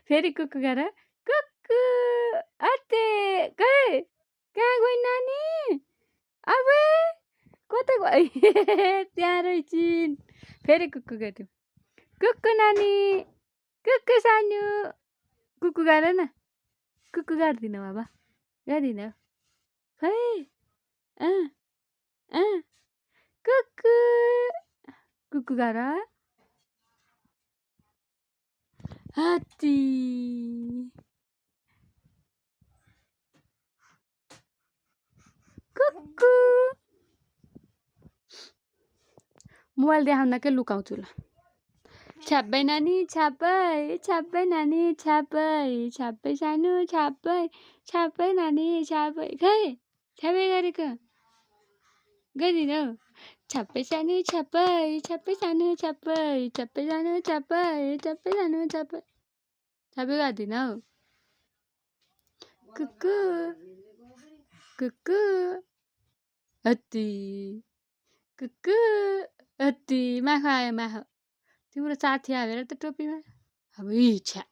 फेरि कुकु गर कुकु अते गए कहाँ गइन् नानी अब कता गए त्यहाँ रहेछिन् फेरि कुकु गर्दिउँ कुकु नानी कुकु सानो कुकु गर न कुकु गर्दिनँ बाबा गर्दिनँ खै अँ अँ कुकु कुकु गर हात्ती कुकु मोबाइल देखाउन के लुकाउँछु ल छ्याप्पै नानी छ्याप्पै छ्याप्पै नानी छ्याप्पै छ्याप्पै सानो छ्याप्पै छ्याप्पै नानी छ्याप्पै खै छ्याप्पै गरेको गर्दिनौ छ्याप्पै सानो छ्याप्पै छ्याप्पै सानो छ्याप्पै छ्याप्पै सानो छ्याप्पै छ्याप्पै सानो छ्याप्पै छ्याप्पै गर्दिनौ कुकु कुकु हत्ती कुकु हत्ती माखो आयो माखो तिम्रो साथी आयो हेर त टोपीमा अब इच्छा